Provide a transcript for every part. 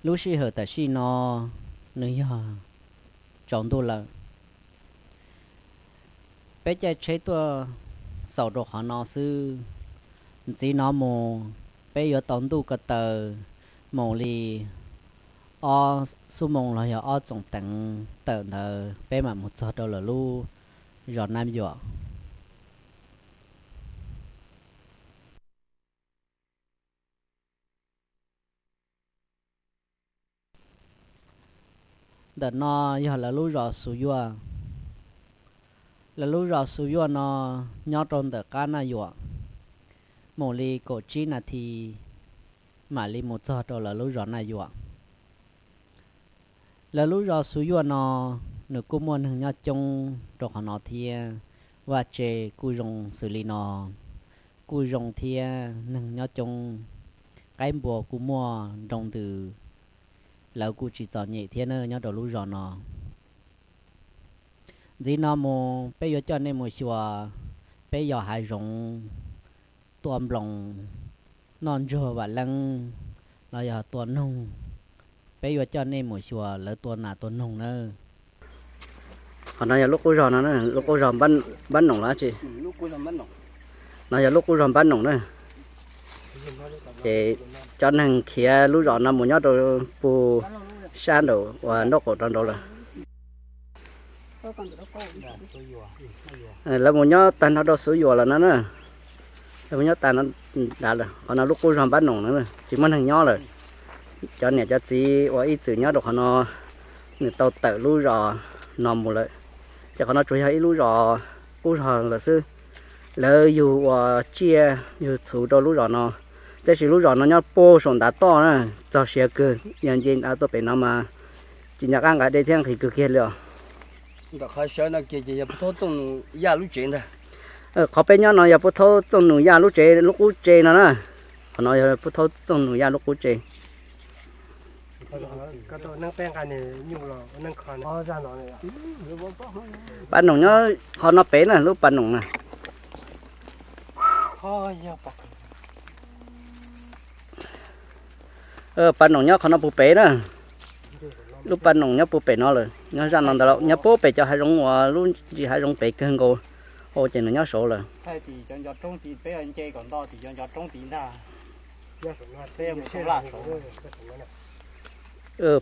Lub sij hawm tam sim no nws yog tsaus ntuj lawm. Peb caij tsheb tuaj xaus rau qhov no xwb. Ntxiv no mus peb yuav tau ntuj ko taw mus li ob xuab moos los yog ob txoos teev tawm ntawd peb mam mus txog rau lawv lub zos Nab Yuam. Ntawm no yog lawv lub zos Xus Yuaj. Lawv lub zos Xus Yuaj no nyob rau ntawm qab Naj Yuam, mus li kaum tsib nas this mam li mus txog rau lawv lub zos Naj Yuam. Lawv lub zos Xus Yuaj no nws kuj muaj neeg nyob coob rau qhov no thiab. Vaj tse kuj zoo xws li no, kuj zoo thiab neeg nyob coob. Qaib npua kuj muaj nroo ntws, lawv kuj tsis txom nyem thiab na nyob rau lub zos no. Ntxiv no mus peb yuav coj nej mus xyuas peb yos hav zoov, tua nploos, noj ntsuag vam leeb, los yog tua noog. Peb yuav coj nej mus xyuas lawv tua nas tua noog nawb. Qhov no yog lub qub zog no, lub qub zog Npab Noom los tsis? No yog lub qub zog Npab Noom na. Ces cov neeg khiav lub zos no mus nyob rau pug sab nraum uas nraub qaum rau nraud lawm. Lawv mus nyob tag nrho rau Xus Yuam lawm no na. Lawv mus nyob tag nrho lawm, qhov no lub qub zog Npab Noom no tsis muaj neeg nyob lawm. Cov niam cov txiv uas ib txwm nyob rau qhov no, nws tau tawm lub zos no mus lawm. Ces qhov no tsuas yog ib lub zos qub zog lawm xwb. Lawv yug ua tsiaj yug txhuv rau lub zos no, tab sis lub zos no nyob puag saum ntav toj na, txog siav kawg, yog nce tuaj pem no mas tsis nco qab nqa dej thiab nqhis kawg kiag li os. Ntawm qhov sawv no kiag ces yog Pub Thaub Txooj Nus Yaj lub tsev ntag. Qhov peb nyob no yog Pub Thaub Txooj Nus Yaj lub tsev, lub qub tsev no na. Qhov no yog Pub Thaub Txooj Nus Yaj lub qub tsev. Pas noom nyob qhov no pem na, lub pas noom na. Pas noom nyob qhov no puag pem na. Lub pas noom nyob puag pem no lawm, nyob zaj no ntawd, nyob puag pem cov hav zoov uas lub ntsis hav zoov pem kawg nkaus, ua ces nws nyob saud lawm.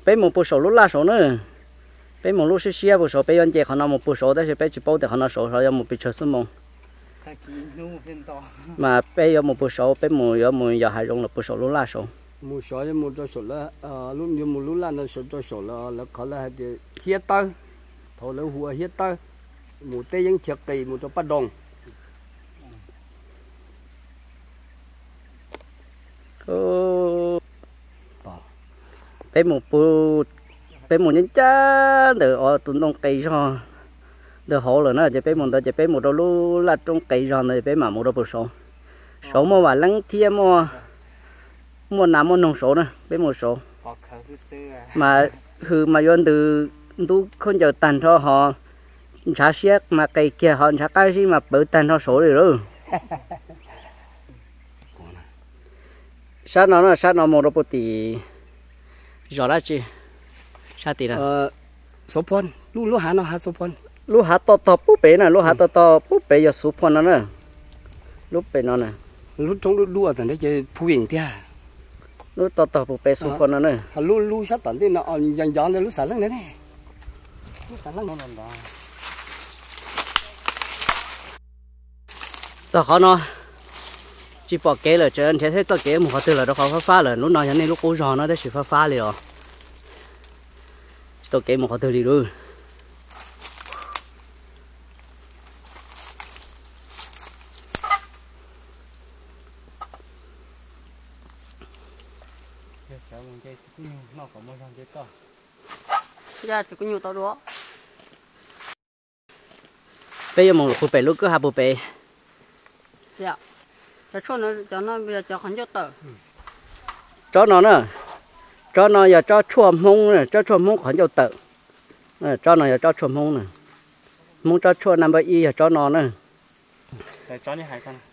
Peb mus puag saum lub laj saud na. Peb mus lub siab siab puag saud, peb yuav nce qhov no mus puag saud, tab sis peb tsis paub tias qhov no saud, saud yuav mus pes tsawg xuab moos. Mas peb yuav mus puag saud, peb mus yuav mus yos hav zoov los puag saum lub laj saud. Mus saud yuav mus rau saum, yuav mus lub laj no saud, rau saum lawv qhov lawv hais tias Hiab Tawb, thaum lawv hu ua Hiab Tawb, mus teb yeeb chaw qis mus rau Paj Doog. Peb mus, peb mus ncaj ncaj ntawm tus ntoo qes zog ntawd hauv lawm na, ces peb mus ntawd ces peb mus rau lub laj roob qes zog ntawd peb mam mus rau puag saud. Saud muaj vam leeb thiab muaj nas muaj noog saud na, peb mus saud. Mas hws mas yuav ntws ntub khaub ncaws tag nrho, ho ntshav siab mas qis kiag, ho ntshav qab zib mas pawv tag nrho saud li lawm. Sab no na, sab no mus rau puag tim zos dab tsi? Sab tim no. Xov Phoo, lub, lub hav no hav Xov Phoo. Lub hav toj tog puag pem na, lub hav toj tog puag pem yog Xov Phoo no na. Lub pem no na. Lub roob dub dub tag nrho ces Phu Vim tiag. Lub toj tog puag pem Xov Phoo no na. Lub, lub sab tom ntej no, nco nco ntawm lub xav leej na ne. Lub xav leej no ntag. Txog qhov no tsis pom kev lawm, tseem nrhiav txoj kev mus qhov twg lawm rau qhov fab fab lawm. Lub no yog nej lub qub zog no tab sis fab fab li os. Tsis tau kev mus qhov twg li lawm. Peb yuav mus puag pem lub kwj ha puag pem. Tsob no na, tsob no yog tsob tshuaj Hmoob, tsob tshuaj Hmoob qhov ncauj tawm. Tsob no yog tsob tshuaj Hmoob na. Hmoob tsob tshuaj naj npawb ib yog tsob no na.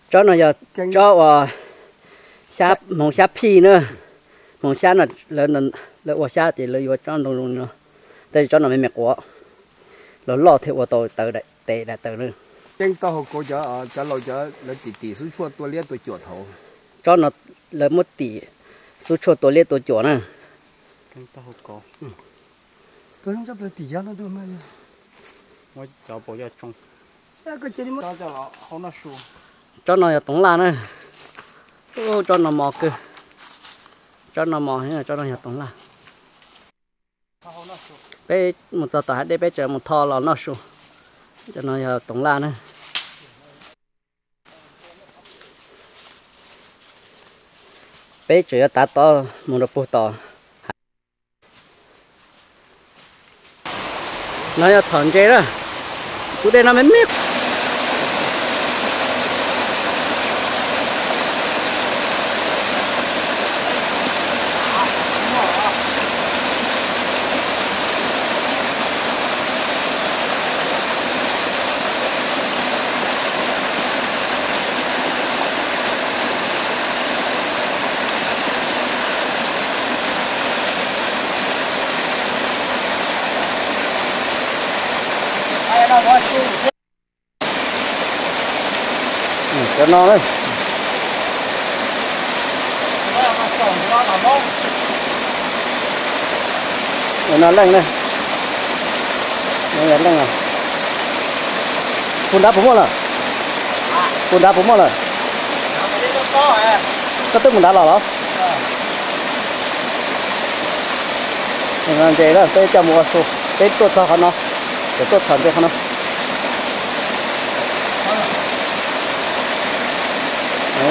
Tsob no yog tsob uas hmoov xyab phij na. Hmoov xyab no lawv Lawv ua xyab ces lawv yuav tsob ntoo zoo no, tab sis tsob no me me quav, los loj thiaj ua tau tawv daim tes daim taws na. Ceeb tau hauv kauv cov, cov laus cov lawv tim tim xub tshuaj tua liab tua cuam thaum. Tsob no lawv muab tim xub tshuaj tua liab tua cuam na. Tsob no yog toov laj na. Tsob no mos kawg. Tsob no mos, tsob no yog toov laj. Peb mus txog tom hav dej peb tseem mus tho los noj su. Cov no yog toov laj na. Peb tseem yuav tav tod mus rau puag tom. No yog txhom ntses na. Tus dej no me me. Cov no, no leej na. Leej, puag nrad puas muaj lawm? Puag nrad puas muaj lawm? Koj twb mus nrad los los? Ntses na, peb coj mus ua su, peb tuaj txog qhov no, ces tuaj txhom ntses qhov no.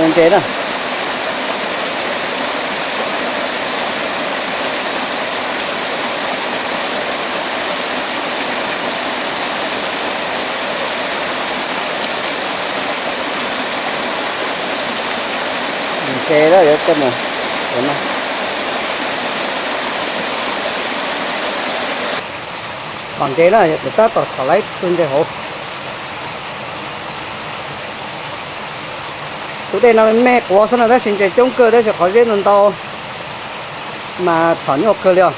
Ntses na. Ntses na, yuav coj mus no. Txhom ntses na, yog tab tom txhom lawm tus ntses hauv. Tus dej no me quav xwb na, tab sis ntses coob kawg, tab sis qhov zeb ntau ntau mas txhom nyuaj kawg li os.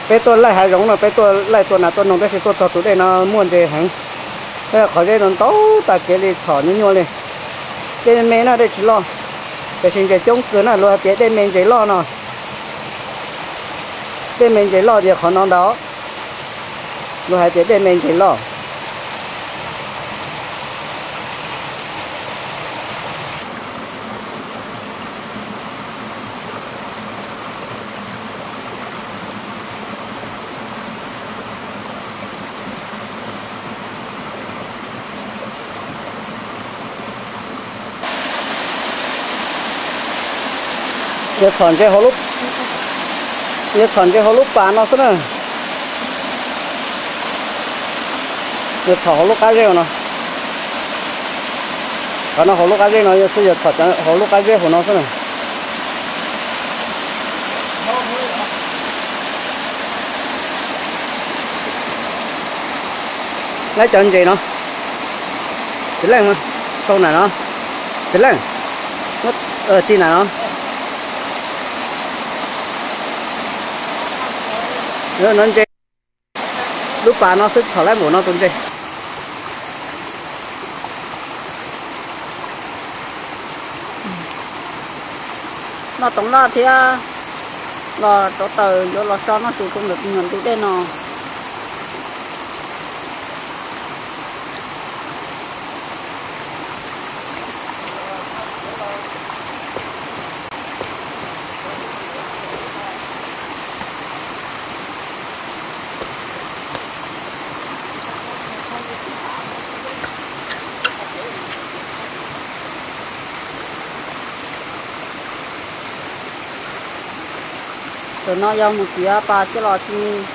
Peb tuaj laij hav zoov no, peb tuaj laij tua nas tua noog, tab sis tuaj txog tus dej no muaj ntses heev. Qhov zeb no ntau tag kev li, txhom nyuaj nyuaj li. Dej me me na, dej tsis loj, tiam sis ntses coob kawg na, luag hais tias dej me ntses loj no. Dej me ntses loj ces qhov no ntag, luag hais tias dej me ntses loj. Yuav txhom ntses hauv lub, yuav txhom ntses hauv lub pas no xwb na. Yuav txhom hauv lub qab zeb no. Qhov no hauv lub qab zeb no xwb, yuav txhom hauv lub qab zeb hauv no xwb na. Nab cov ntses no, Txiv Leej, sau na no, Txiv Leej, tij na no. No ntses, lub pas no xwb txhom laib npaum no tus ntses. Noj toov laj thiab los rauv taws yuav los so noj su rau ntawm tus nyuam ntug dej no. Tam no yog mus txiav pas coj los tsis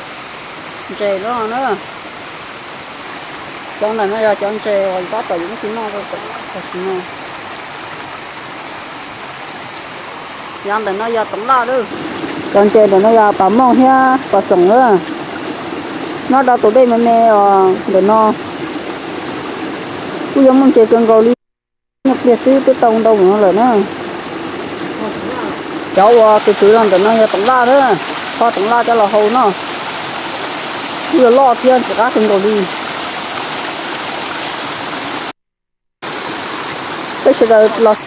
ntses lawm na. Cov ntawm no yog cov ntses uas tab tom yus muab tsis noj tam sim no. Yog ntawm no yog toov laj lawm. Cov ntses ntawm no yog pas mooj thiab pas xoom lawm. Nyob rau tus dej me me os ntawm no kuj yuav muaj ntses kawg nkaus li. Ib nyuag pliag xwb twb tau ntau no lawm na. Cov uas kwv kwv los ntawm no yog toov laj na, kho toov laj coj los hau no. Kuj yuav loj thiab ntxim qab kawg nkaus li. Peb sawv daws los.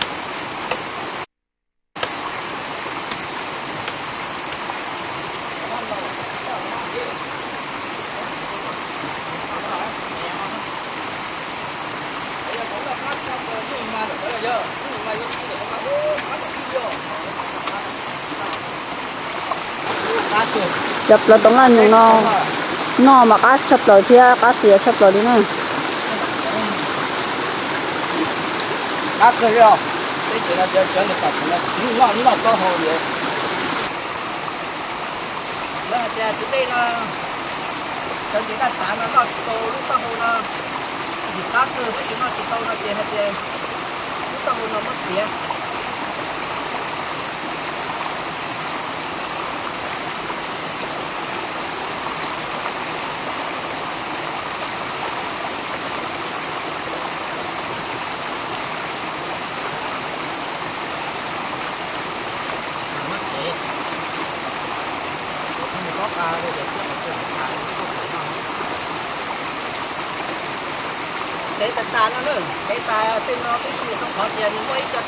Cov plaws toov laj nyoos no noj mas qab tshaj plaws thiab qab xiav tshaj plaws li na. Lawv hais tias tus dej no, cov ntses daj tav no noj tsis tau lub taub hau no, ntxim qab kawg, tab sis noj tsis tau no ces hais tias lub taub hau no muab txiav. Tev tas tas no na, tev tas tej no tab sis rau qhov tias nws muaj ib co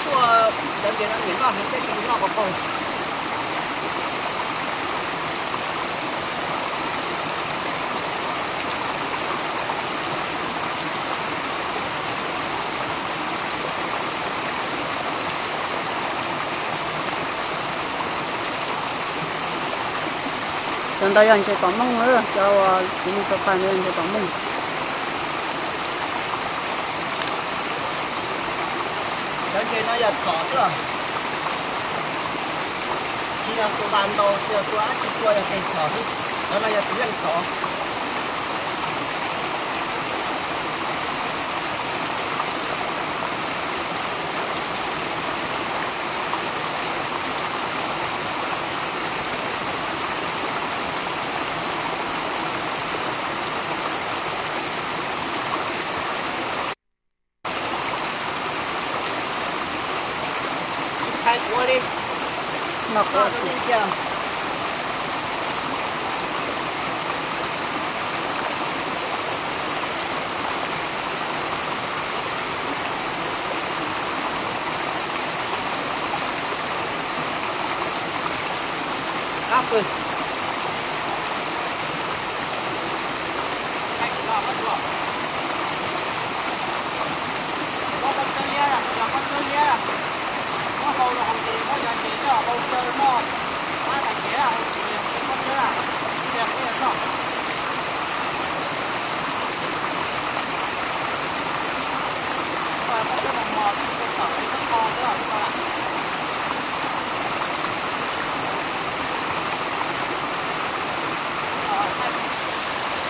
tshuaj cov ntses no nyiam noj heev tab sis nws noj qaug qaug. Cov ntawd yog ntses pom mooj, cov uas kuv mus tau pais ntawd yog ntses pom mooj. Cov ntses no yog txhom xwb, tsis yog tus vas ntaus, tsis yog tus dab tsi tua, yog tes txhom xwb. Cov no yog tus yeej txhom.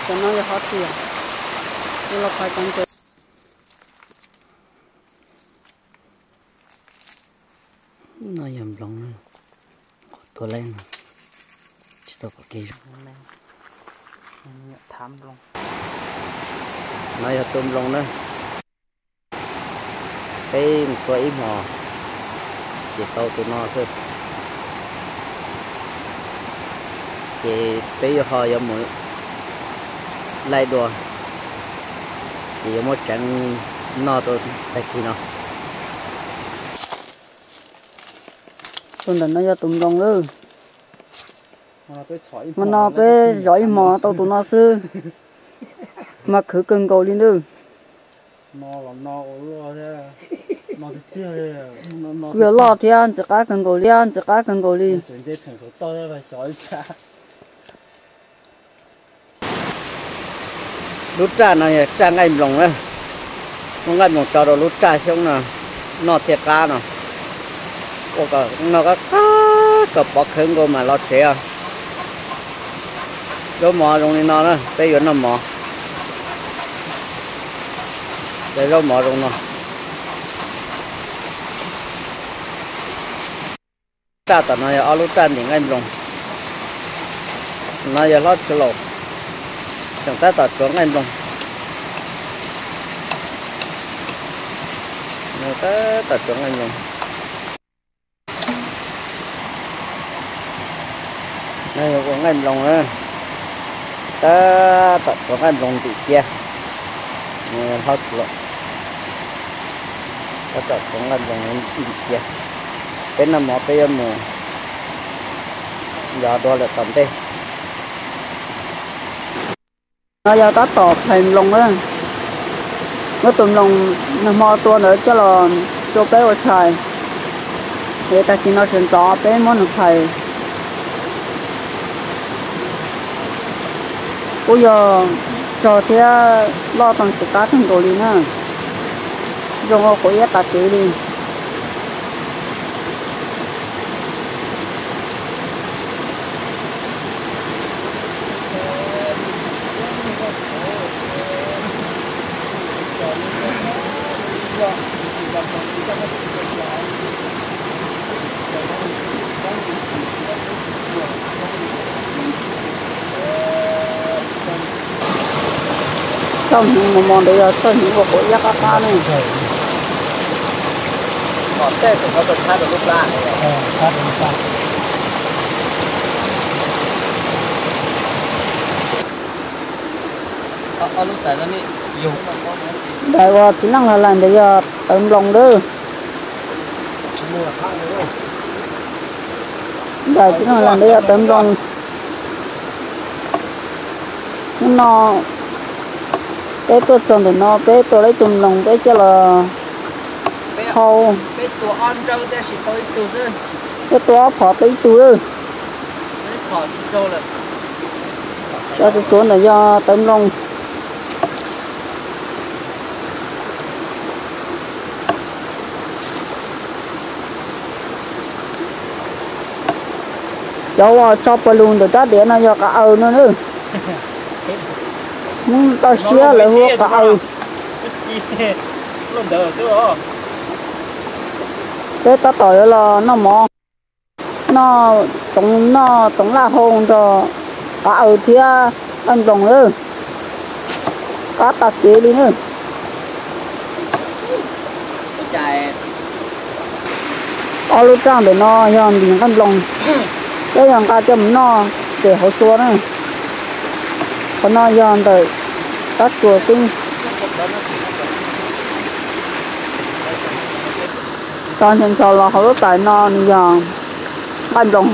Cov no yog hov tias, los qhov cov ntses. No yog nploos, qhov tua leb no, tsis tau pom kev zoo. No yog tua nploos na. Peb mus tua ib hmos ces tau tus no xwb. Ces peb yuav ho yuav mus laij dua, ces yuav muab tseev noj rau tag kis no. Tus ntawm no yog tus nploos lawm. Hmo no peb zov ib hmos tau tus no xwb, mas khwv kawg nkaus li ntawd. Kuj yog loj thiab ntxim qab kawg nkaus li, ntxim qab kawg nkaus li. Lub raj no yog raj nqaij nploos na, muab nqaij nploos tso rau lub raj xyoob no noj thiaj qab no. Ua kom noj qab qab kom pov khawv nkaus mas los tsev os. Zaub mov zoo li no na, peb yuav noj mov. Cov zaub mov zoo no. Raj tom no yog ob lub raj ntim nqaij nploos. No yog hlob tshwv laus, tseem tab tom tsuav nqaij nploos. Tab tom tsuav nqaij nploos. No yog ua nqaij nploos, tab tom tsuav nqaij nploos ntim cia. Hlob tshwv laus, tab tom tsuav nqaij nploos ntim cia. Peb noj mov peb yuav mus yos dua lawm tom ntej. No yog tab tom phais nploos na. Muab tus nploos nag hmo tua ntawd coj los rau peb ua tshais, es tag kis no sawv ntxov peb muab nws phais. Kuj yog tsog thiab loj tau tsis qab kawg nkaus li na, zoo ua quav iab qab kev li. Txoj hnyuv mos mos ntawd yog txoj hnyuv uas quav iab qab qab ne. Daim uas txiv neej hlais hlais ntawd yog tawv nploos lawm. Daim txiv neej hlais ntawd yog tawv nploos. Hnub no peb tuaj txog ntawm no peb tua tau ib tug nploos peb coj los hau. Peb tua ob phom tau ib tug lawm. Cov tsuav tsuav ntawm yog tawv nploos. Cov uas tso pawg lug ntawm rab diav no yog qav aws no na. Hmoob toj siab lawv hu ua qav aws. Peb tab tom yuav los noj mov, noj toov, noj toov laj hau nrog qav aws thiab nqaij nploos lawm. Qab tag kev li na. Ob lub raj ntawm no yog ntim nqaij nploos, peb yog nqa coj mus noj pem hauv tsua na. Qhov no yog ntawm qab tsua xwb. Tso ncho ncho los hauv lub tais no nws yog nqaij nploos.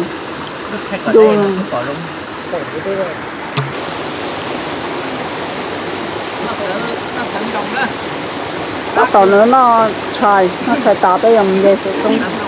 Tab tom nws noj tshais, noj tshais tas peb yuav mus nce saum roob.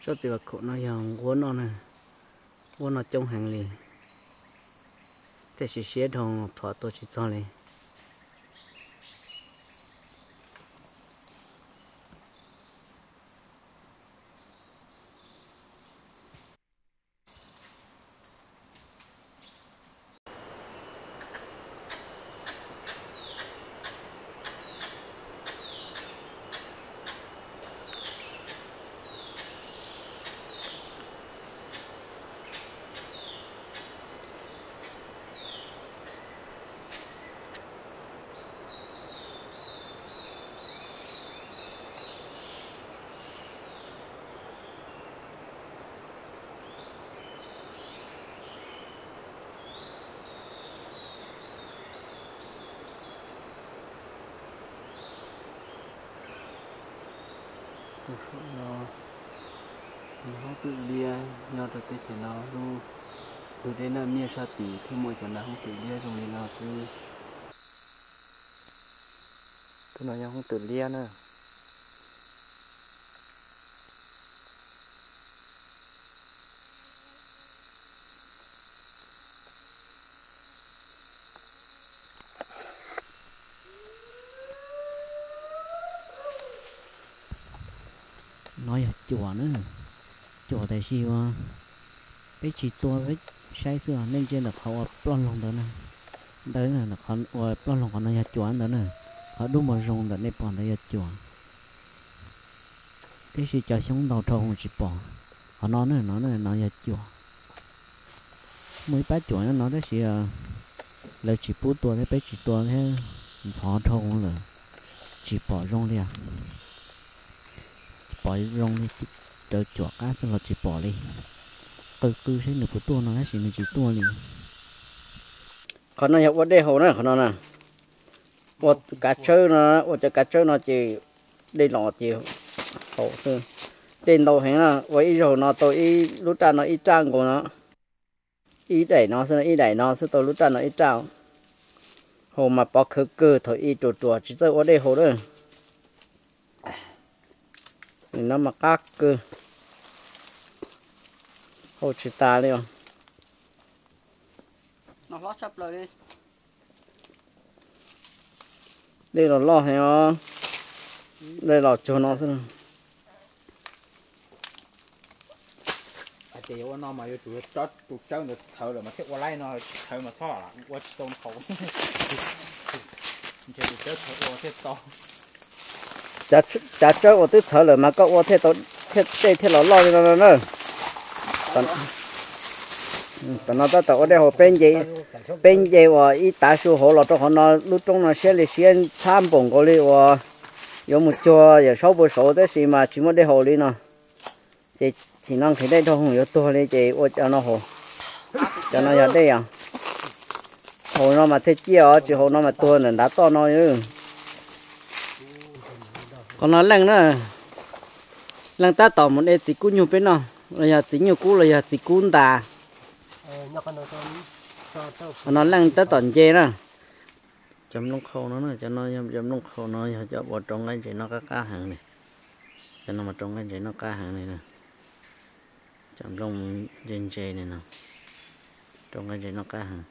Tsob txiv vam khum no yog nquab noj na, nquab noj coob heev li, tiam sis siab dhau thov tua tsis txog li. Thaum no, nws hoob twm liab nyob rau teb chaws no, lub ntug dej Naj Miaj sab tid thiaj muaj cov nas hoob twm liab zoo li no xwb. Tus no yog hoob twm liab na. No yog cuam na, cuam tiam sis uas peb tsis tua, peb saib xwb, nej ntsia ntawm qhov uas ploj loog ntawd na, ntawd ua ploj loog qhov no yog cuam ntawd na, qhov dub npog zoo ntawm nej pom ntawd yog cuam. Tiam sis cov xyoob ntau dhau hwv tsis pom. Qhov no na, no na, no yog cuam. Muaj ib pab cuam nyob no tab sis lawv tsis pub tua thiab peb tsis tua thiab, ntxhov dhau hwv lawm, tsis pom zoo li. Pom zoo li, raws cuam qab xwb los tsis pom li. Qw qw seb nws puas tuaj no tab sis nws tsis tuaj li. Qhov no yog ua dej haus na, qhov no na. Ua kav tsawb no, ua cov kav tsawb no ces dej los ces haus xwb. Dej ntau heev na, ua ib zaug no tau ib lub raj no ib raj nkaus no. Ib daim no xwb, ib daim no xwb tau lub raj no ib raj. Haus mas pov khawv kawg, thaum ub ruam ruam tsis txawj ua dej haus na. Nim no mas qab kawg, haus tsis tas li os. Dej los loj heev os, dej los tsuag no xwb. Hais tias yuav ua no mas yuav tsum tus tsawb ntawd txhawv lawm mas thiaj ua laib no, tsis txhawv mas txhob ua tsis tau haus. Ntshe tus tsawb txhawv ua thiaj tau. Cav tsawb uas twb txhawv lawm mas koj ua thiaj tau, thiaj tej thiaj los loj li no no na. Tam no tab tom ua dej haus, peb nce uas ib tav su hauv los rau qhov no lub roob no siab li siab txhab npaum nkaus li uas yuav mus cuag Yawm Saub puag saud tab sis mas tsis muaj dej haus li no. Ces tsim no nqhis dej dhau hwv yuav tuag li ces ua cov no haus. Cov no yog dej os. Haus no mas thiaj ciaj os, tsis haus no mas tuag ntawm ntav toj no. Qhov no leej na, leej tab tom mus de txiv kub nyug peb noj, los yog txiv nyug kub los yog txiv kub ntas. Qhov no leej tab tom nce na. Cov nplooj qhau no, cov no yog cov nplooj qhau no yog cov uas rau nqaij ntses noj qab qab heev li. Cov no mas rau nqaij ntses noj qab heev li na. Cov nplooj ntse ntse li no rau nqaij ntses noj qab heev.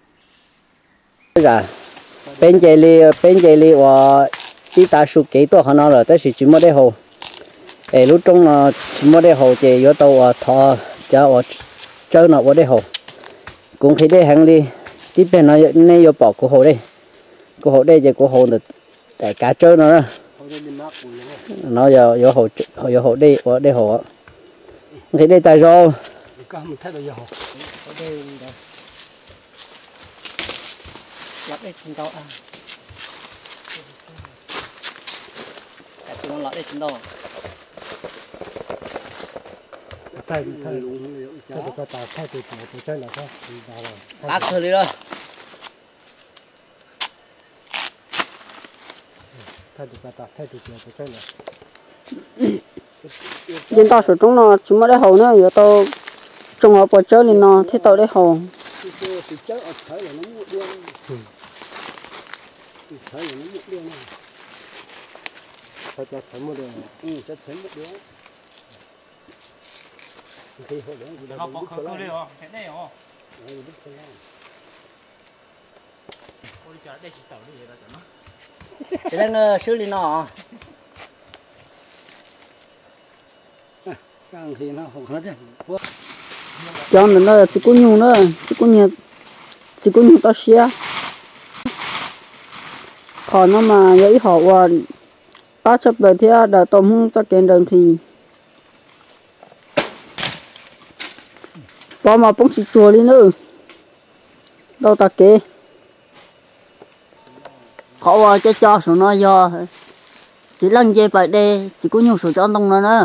Peb nce li, peb nce li uas ib tav su kev tuaj qhov no lawm tab sis tsis muaj dej haus. Es lub roob no tsis muaj dej haus ces yuav tau uas thov cov uas tsawb no ua dej haus. Kuv nqhis dej heev li, tib pliag no nej yuav pom kuv haus dej. Kuv haus dej ces kuv haus ntawm daim kav tsawb no. No yuav haus dej ua dej haus. Nqhis dej tag zog. Qab kawg li lawm. Nce ntoj saum roob no tsis muaj dej haus na, yuav tau tsoo hauv puas tsawb li no thiaj tau dej haus. Cov ntawm no yog txiv kub nyug na, txiv kub nyug, txiv kub nyug toj siab. Qhov no mas yog ib qhov uas qab tshaj plaws thiab daws tau Hmoob txoj kev nraws nqhis. Pov mas poob tsis tsuag li na, ntau tas kev. Qhov uas co co saum no yog txiv leej nce pais de txiv kub nyug saum cov ntoo no na.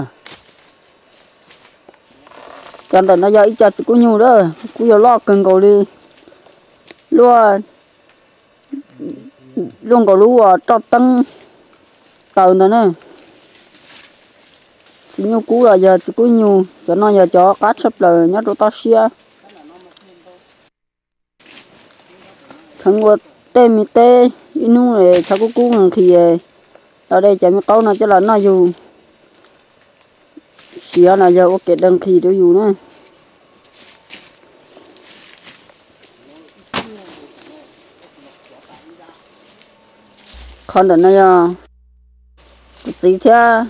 Cov ntawm no yog ib co txiv kub nyug na, kuj yog loj kawg nkaus li, luaj, luaj nkaus lub uas roj teeb taws ntawd na. Txiv nyuj kub los yog txiv kub nyug, cov no yog cov qab tshaj plaws nyob rau toj siab. Kheev ua tej me teb, ib hnub tshav kub kub nqhis, los de cov me qaub no coj los noj yug, siav los yog ua kev daws nqhis rau yus na. Qhov ntawm no yog kuv txiv thiab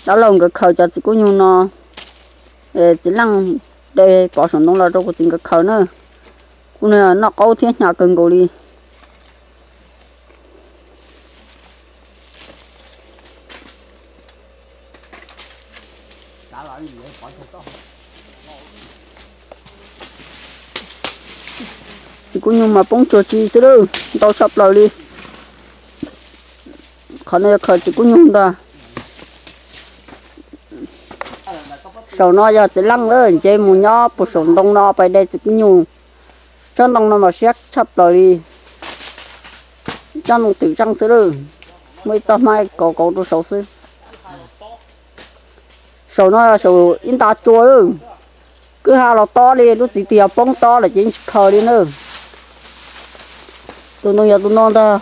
dab laug nkawd khaws cov txiv kub nyug no, txiv leej de pov saum ntoo los rau kuv txiv nkawd khaws na. Kuv noj qaub thiab hnyav kawg nkaus li. Txiv kub nyug mas poob tsuag tsi xwb lawm, ntau tshaj plaws li. Qhov no yog khaws txiv kub nyug ntag. Saum no yog txiv leej lawm, nce mus nyob puag saum ntoo no pais de txiv kub nyug. Tsob ntoo no mas siab tshaj plaws li, tsob ntoo twm zeej xwb lawm, muaj ib txoj hmab kauv kauv rau saud xwb. Saum no saum ib nta tsua lawm, kwj ha los tob li, lub txiv twg yog poob tob lawm ces yeej tsis khaws li na. Tus ntoo yog tus no ntag.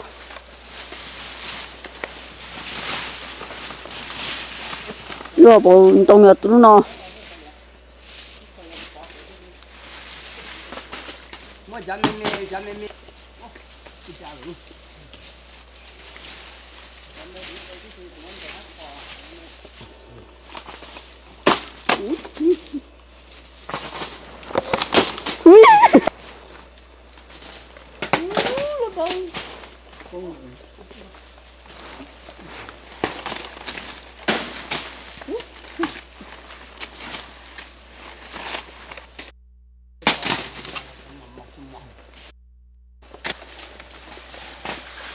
Lub hauv paus ntoo yog tus lub no.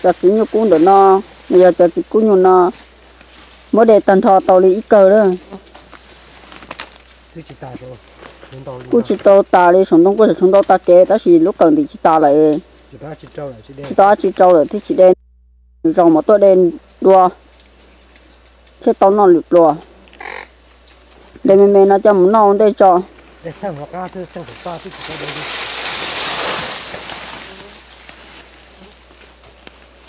Cov txiv nyuj kub ntawm no, nws yog cov txiv kub nyuj no, muab de tag nrho tau li ib kawg lawm. Kuj tsis tau tas li, saum ntoo kuj tseem tshuav ntau tag kev tab sis lub kawm ntim tsis tas lawm, tsis tau dab tsi rau lawm thiaj tsis de. Zoo mas tuaj de dua thiaj tau noj lwm pluas. De me me no coj mus noj ua ntej tso.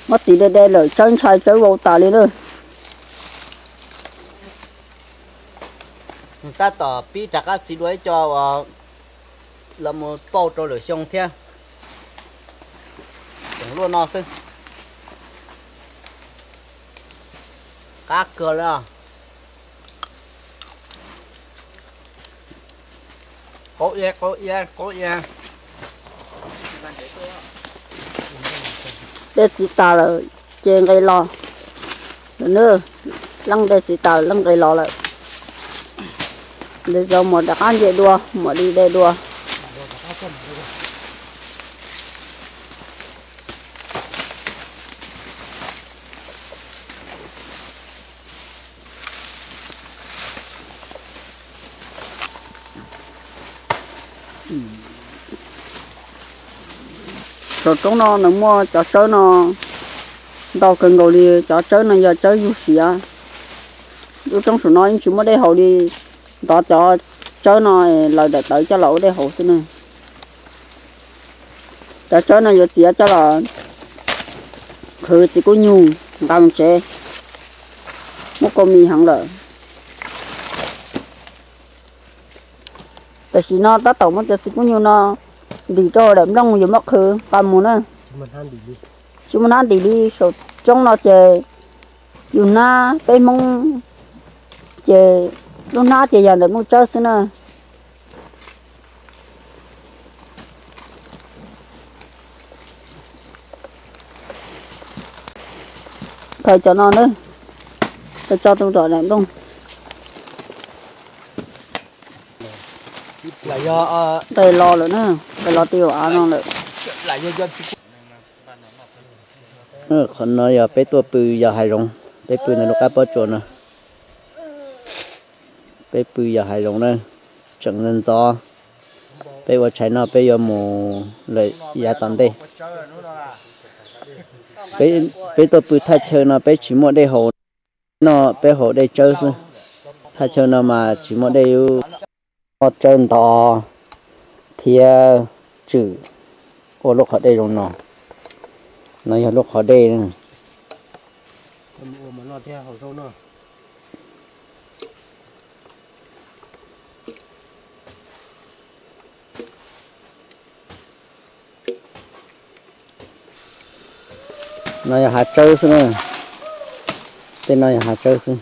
Muab txiv de de lawm tsawb ntshai tsawb vau tas li lawm. Tab tom pib rov qab txiv dua ib co uas los mus pauj rau lwm xyoo thiab. Tseem luaj no xwb. Qab kawg li. Qaub ia, qaub ia, qaub ia. De txiv tas lawm ces nqis los lawm na. Leej de txiv tas lawm, leej nqis los lawm. Lwm zaus mam rov qab nce dua, mam li de dua. Saum roob no nws muaj cov tsawb no ntau kawg nkaus li, cov tsawb no yog tsawb yug siav. Lub roob saum no yeej tsis muaj dej haus li, ntov cov tsawb no lawv daim tawv coj los ua dej haus xwb na. Cov tsawb no yuav txiav coj los khwv txiv kub nyug nqa mus tsev, muaj kua mis heev lawm. Tam sim no tab tom muab cov txiv kub nyug no ntim rau daim nplooj yuav muab qhwv nqa mus na. Tsis muaj hnab ntim li, saum roob no ces yus hnab peb Hmoob ces lub hnab ces yog ntawm nplooj tsawb xwb na. Khaws cov no na, khaws tso rau tom daim nplooj. Nqes los lawm na, nqes los twb yuav av no lawm. Qhov no yog peb tuaj pw yos hav zoov, peb pw ntawm lub qab pob tsuas no. Peb pw yos hav zoov na, tseem ntxov ntxov. Peb ua tshais noj peb yuav mus lawm yav tom ntej. Peb tuaj pw thaj chaw no peb tsis muaj dej haus, no peb haus dej tsawb xwb. Thaj chaw no mas tsis muaj dej, muaj tsawb ntov thiab tswm ua lub qhov dej zoo no. No yog lub qhov dej. No yog hav tsawb xwb na. Tej no yog hav tsawb xwb.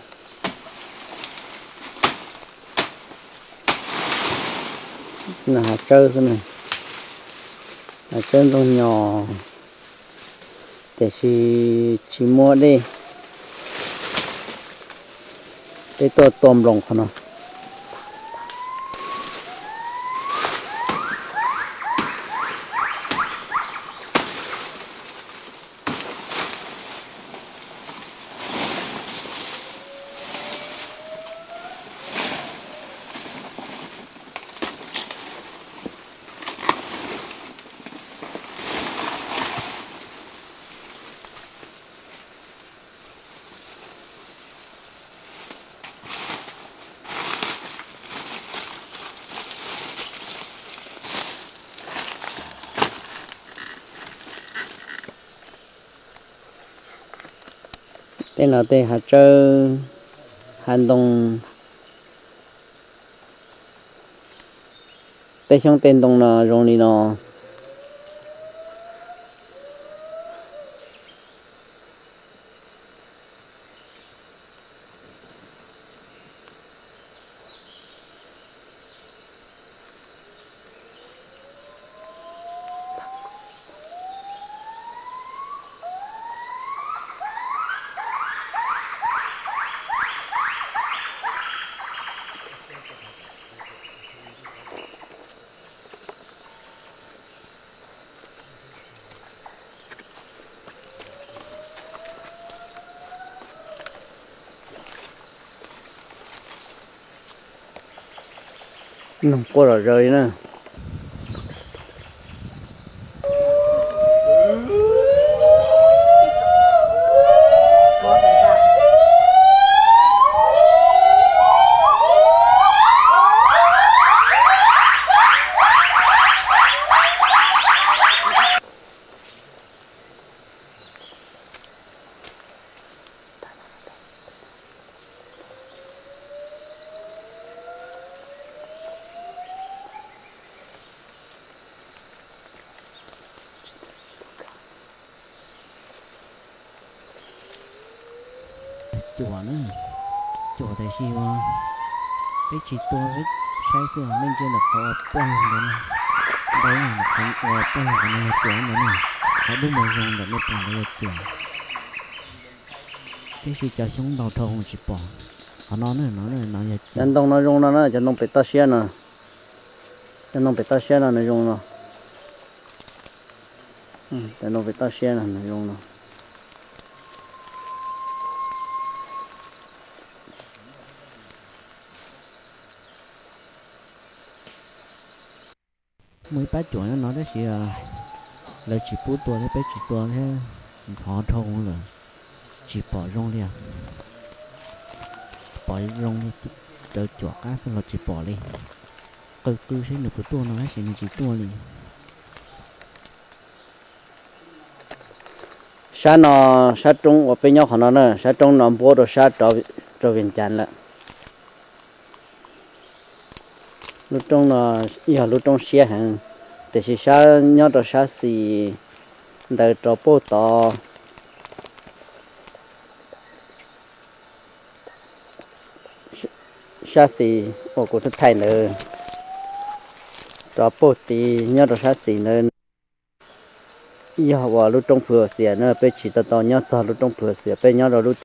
No hav tsawb xwb na. Hav tsawb ntxoog nyo, tiam sis tsis muaj dej. Peb tuaj tua nploos qhov no. Tej no tej hav tsawb, hav ntoo, tej xyoob tej ntoo no zoo li no. Noog quaj zom zaws li na. Cuam na, cuam tiam sis mas peb tsis tua, peb saib xwb, nej ntsia ntawm qhov uas pog ntawd, ntawd qhov uas pog ntawd yog cuam ntawd na, qhov dub mus zoo ntawm nej pog ntawd yog cuam. Tiam sis cov xyoob ntau dhau tsis pom. Qhov no na, no, no yog cov ntoo no zoo no na, cov ntoo pem toj siab no. Cov ntoo pem toj siab no nws zoo no. Cov ntoo pem toj siab no nws zoo no. Muaj ib pab cuam nyob no tab sis lawv tsis pub tua thiab peb tsis tua thiab, ntxhov dhau lawm, tsis pom zoo li. Pom zoo li raws cuam qab xwb los tsis pom li. Qw qw seb nws puas tuaj no tab sis nws tsis tuaj li. Sab no, sab roob uas peb nyob qhov no na, sab roob no npuab rau sab rov, rau Vias Cas lawm. Lub roob no yog lub roob siab heev, tiam sis sab nyob rau sab xis ntawd rov pauj tod, sab xis uas kuv thaij ntawd rov pauj tid nyob rau sab xis ntawd. Yog uas lub roob Phu Xias na, peb tsis tau tau nyob txog lub roob Phu Xias, peb nyob rau lub